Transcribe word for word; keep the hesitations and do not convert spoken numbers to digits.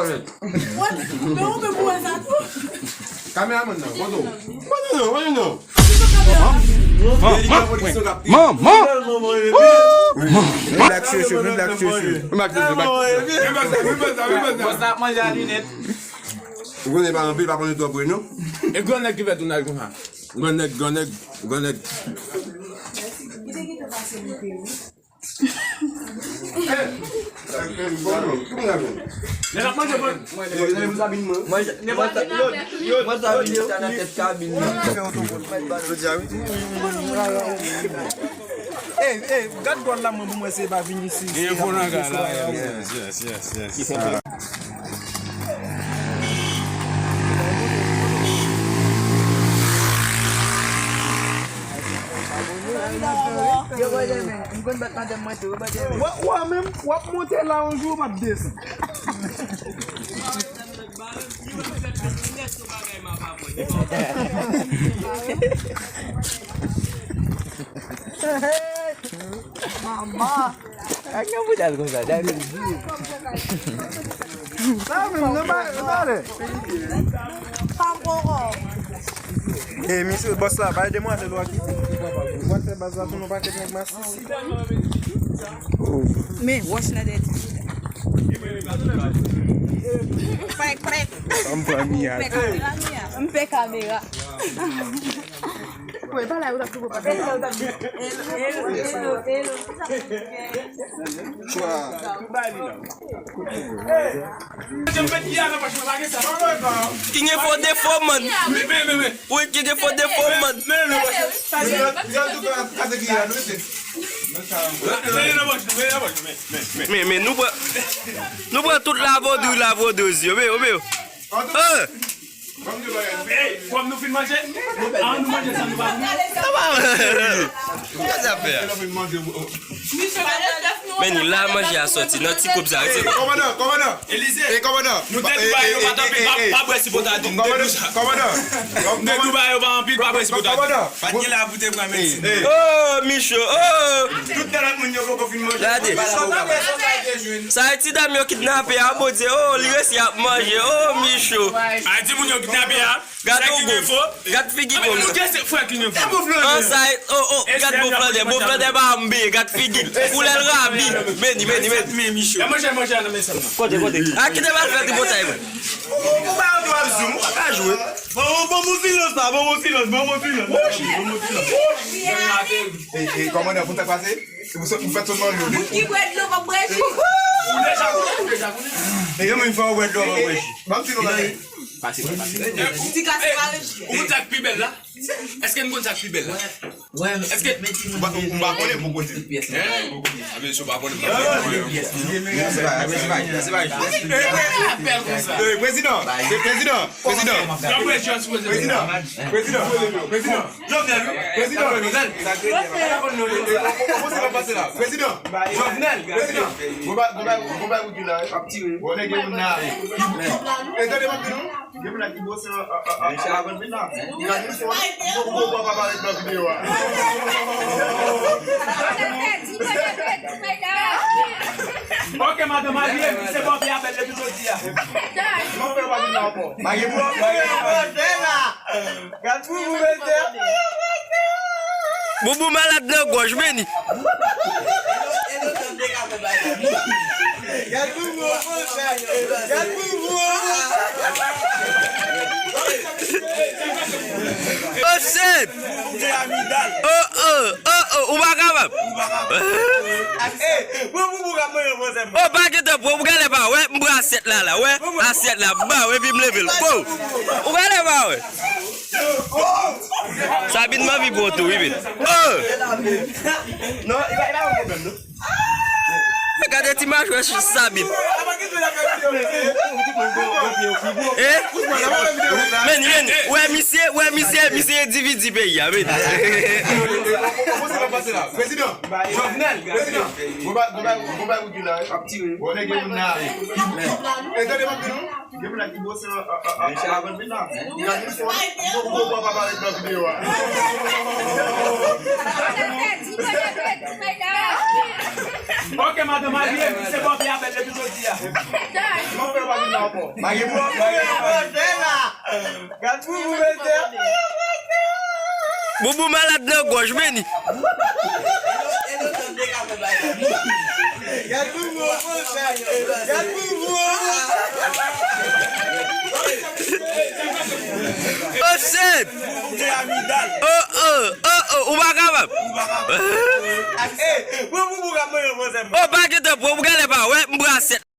What? Men ou menm ou wè sa tou? Kameramann nan, foto. Foto non, foto non. Manman! Manman! Manman! Black chouchou, black chouchou. Black chouchou, black chouchou. Bòs la ap manje a linèt. Ou konnen pa anpil, pa konnen twò pre non. E gran nèg ki fè tounaj konsa. Gran nèg, gran nèg, gran nèg. Ey, ey, gad bòl la mwen pou mwen se pa vin isi. Gen enfo nan kay la. Ou a menm, w ap monte la yon jou, w ap desann. Mama! Ak yon boudal konsa, dal. Sa menm, nan ba, nan ba lè. E misye, bòs la, bay demwazèl ou a kite. Ou pral fè baz la tounen yon pakèt nèg masisi. Men, wòch nan dèyè ti. Fè prèt. M pran miya. M pè kamera. Bon, e pa la yo t ap touvo pa. Hello, hello, hello. King e fò defo, man. Wi, King e fò defo, man. Men, men, nou pran, nou pran tout la vodou, la vodouz yo, men, men. Hey, kòm nou fin manje, an nou manje san nou pa mouri. Sa pa manje. Kisa sa fè a? Men la manje a soti nan ti koup sa. Kòmandan, kòmandan. Elize. Ey, kòmandan. Nou te di ba yo pa tanpe, pa bwè si pota di. Nou te di ba yo pa anpil, pa bwè si pota di. Pa t gen la pou te pran medsin. Oh, Micho, oh. Tout nan lòt moun yo poko fin manje. Gade. Sa e ti dam yo kidnape a, Bondye, oh, li resi ap manje, oh, Micho. A di moun yo kidnape a. Gad ou gwo. Gad figi gwo. An sa e, oh, oh, gad bon flannè, bon flannè pa anbe, gad figi l. Koulè l rabi. Meni, meni, meni. Kote, kote. A kite m al fè tripotay mwen. Ou pa yon dwa zoom, ou pa ka jwe. Bon, bon, bon, silans la, bon, bon, silans, bon, bon, silans. Bon, bon, silans. E, e, kòmandan, pou sa k pase? Se pou sa, pou fèt sot manje. Moun ki bwè dlo, pa bwè ji. Ou deja konnen, ou deja konnen. E yo menm fè w bwè dlo, pa bwè ji. Ban m ti non bagay. Pase, pase. Ti kase pa reji. Ou konn sa k pi bèl la? Èske n konn sa k pi bèl la? Èske. M pa konnen pou kote. Hein? Mesye, ou pa konnen. Se pa, se pa, se pa. Prezidan, se prezidan, prezidan. Prezidan, prezidan, prezidan. Jovenel, wi. Prezidan, Jovenel. Kòman se va pase la? Prezidan, Jovenel, prezidan. Bon, ba, bon, ba, bon, ba, wout la, wi. Bon, nèg yo moun la, wi. E tande m ap di nou, gen moun la ki bwose a, a, a, a, avan vin la. Gade, se yon gwo, gwo, gwo, pa parèt nan videyo a. Ok, madanm, alye, se bon, pi apèl depi jodi a. Non, fè pa vin la ankò. Pa gen pwoblèm. Gad pou ou mesye. Boubou malad nan gòj, meni. Gad pou ou, gad pou ou. Oh shit! Oh, oh, oh, oh, ou pa kapab. Oh, pa gen tan, bro, ou genlè pa wè, m pran asyèt la, la, wè, asyèt la, m ba w, epi m leve l, bro. Ou genlè pa wè. Sabine m anvi pran tou, wi, men. Oh! Gade ti machwè Sabine. Eh? Men, men, wè misye, wè misye, misye endividi peyi a, men. Prezidan, Jovenel, prezidan. Bon, ba, bon, ba, bon, ba, wout la, wi. Bon, nèg yo moun la, wi. E tande m ap di nou. Gen moun la ki bwose a, a, a, a, avan vin la. Gade, se yon gwo, gwo, gwo, pa parèt nan videyo a. Ok, madanm, alye, se bon, pi apèl depi jodi a. Gad Boubou, mesye. Boubou malad nan gòj, men li. Gad Boubou, gad Boubou. Oh shit! Oh, oh, oh, oh, ou pa kapab. Oh, pa gen tan, pou ou gade pa wè, m brasèt.